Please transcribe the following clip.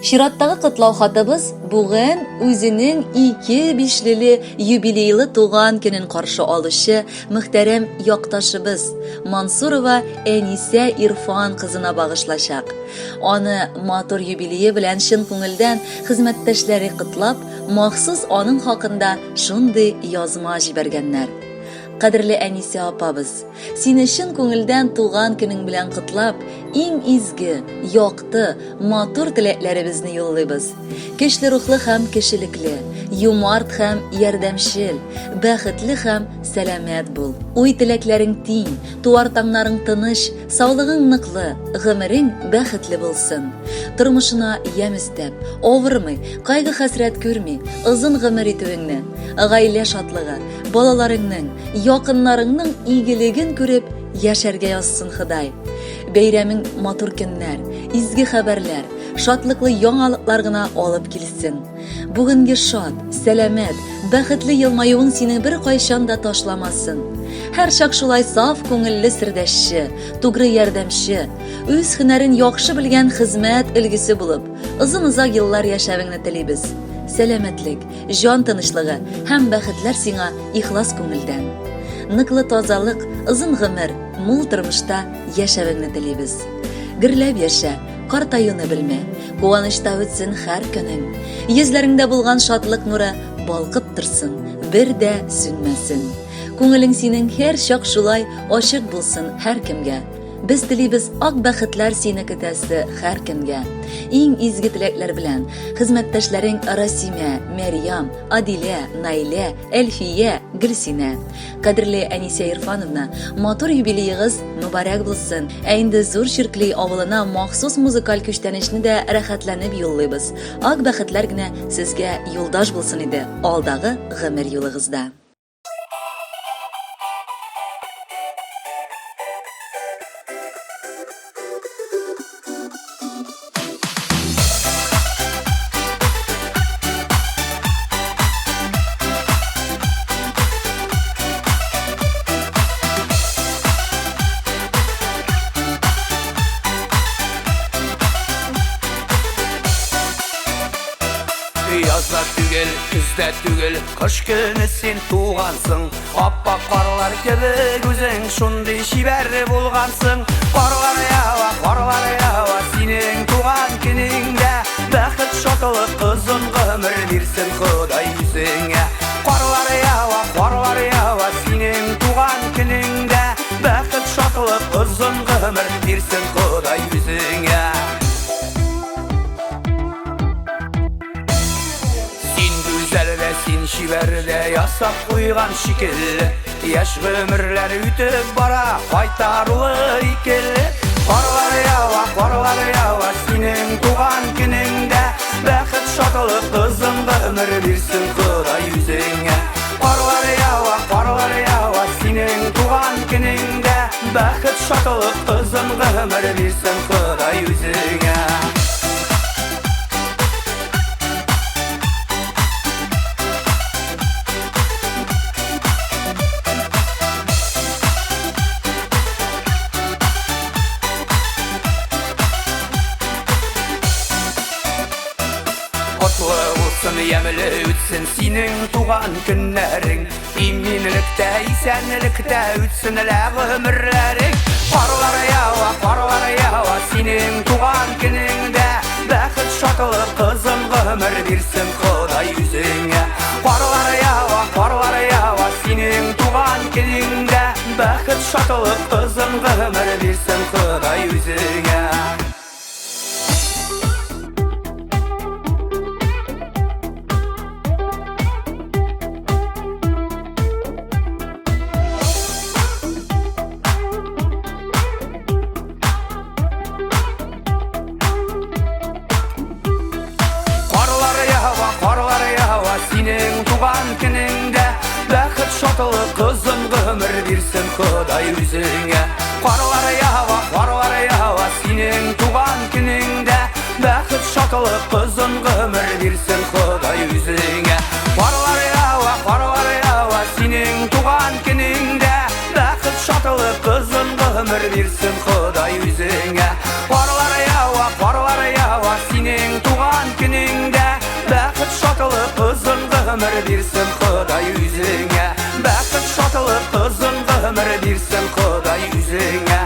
Чираттагы котлау хатыбыз бүген үзенең ике бишлеле юбилейлы туган көнен каршы алучы мөхтәрәм якташыбыз Мансурова Әнисә Ирфан кызына багышлачак. Аны матур юбилее белән чын күңелдән хезмәттәшләре котлап, махсус аның хакында шундый язма җибәргәннәр. Кадерле Әнисә апабыз, сине чын күңелдән туган көнең белән котлап, иң изге, якты, матур теләкләребезне юллыйбыз. Көчле рухлы һәм кешелекле, юмарт һәм ярдәмчел, бәхетле һәм сәламәт бул. Уй-теләкләрең тиң, туар таңнарың тыныч, Саулыгың ныклы, гомерең бәхетле булсын. Тормышына ямь өстәп, авырмый, кайгы-хәсрәт күрми, озын гомер итүеңне, гаилә шатлыгы, балаларыңның, якыннарыңның игелеген күреп яшәргә язсын Ходай. Бәйрәмең матур көннәр, изге хәбәрләр, шатлыклы яңалыклар гына алып килсен. Бүгенге шат, сәламәт, бәхетле елмаюың сине беркайчан да ташламасын. Һәрчак шулай саф күңелле сердәшче, тугры ярдәмче, үз һөнәрен яхшы белгән хезмәт өлгесе булып, озын-озак еллар яшәвеңне телибез. Сәламәтлек, җан тынычлыгы һәм бәхетләр сиңа ихлас күңелдән. Ныклы тазалык, озын гомер, мул тормышта яшәвеңне телибез. Гөрләп яшә, Картаюны белмә, куанычта үтсен һәр көнең. Йөзләреңдә булган шатлык нуры балкып торсын, бер дә сүнмәсен. Күңелең синең һәр чак шулай ачык булсын һәркемгә. Без телибез ак бәхетләр сине көтәсе һәркемгә. Иң изге теләкләр белән хезмәттәшләрең Расимә, Мәрьям, Адилә, Наилә, Әлфия, Гөлсинә. Кадерле Әнисә Ирфановна, матур юбилеегыз мөбарәк булсын. Ә инде Зур Чиркли авылына махсус музыкаль күчтәнәчне дә рәхәтләнеп юллыйбыз. Ак бәхетләр генә сезгә юлдаш булсын иде алдагы гомер юлыгызда. Язда түгел, көздә түгел, кыш көне син тугансың. Аппак карлар кебек үзең шундый чибәр булгансың. Карлар ява, карлар ява, синең туган көнеңдә. Бәхет, шатлык, озын гомер бирсен Ходай үзеңә. Карлар ява, карлар ява, синең туган көнеңдә. Бәхет, шатлык, озын гомер бирсен Ходай үзеңә. Син гүзәл дә, син чибәр дә, ясап куйган шикелле. Яшь гомерләр үтеп бара, кайтарулы икеле. Карлар ява, карлар ява, синең туган көнеңдә. Бәхет, шатлык, озын гомер бирсен Ходай үзеңә. Карлар ява, карлар ява, синең туган көнеңдә. Бәхет, шатлык, озын гомер бирсен Ходай үзеңә. Котлы булсын, ямьле үтсен синең туган көннәрең. Иминлектә, исәнлектә үтсен лә гомерләрең. Карлар ява, карлар ява синең туган көнеңдә. Бәхет, шатлык, озын гомер бирсен Ходай үзеңә. Карлар ява, карлар ява синең туган көнеңдә. Бәхет, шатлык, озын гомер бирсен Ходай үзеңә. Карлар ява, карлар ява, синең туган көнеңдә. Бәхет, шатлык, озын гомер бирсен Ходай үзеңә. Карлар ява, карлар ява, синең туган көнеңдә. Бәхет, шатлык, озын гомер бирсен Ходай үзеңә. Карлар ява, карлар ява, синең туган көнеңдә. Бәхет, шатлык, озын гомер бирсен Ходай үзеңә. Карлар ява, карлар ява, синең туган гомер бирсен Ходай үзеңә. Бәхет, шатлык, озын гомер бирсен Ходай үзеңә.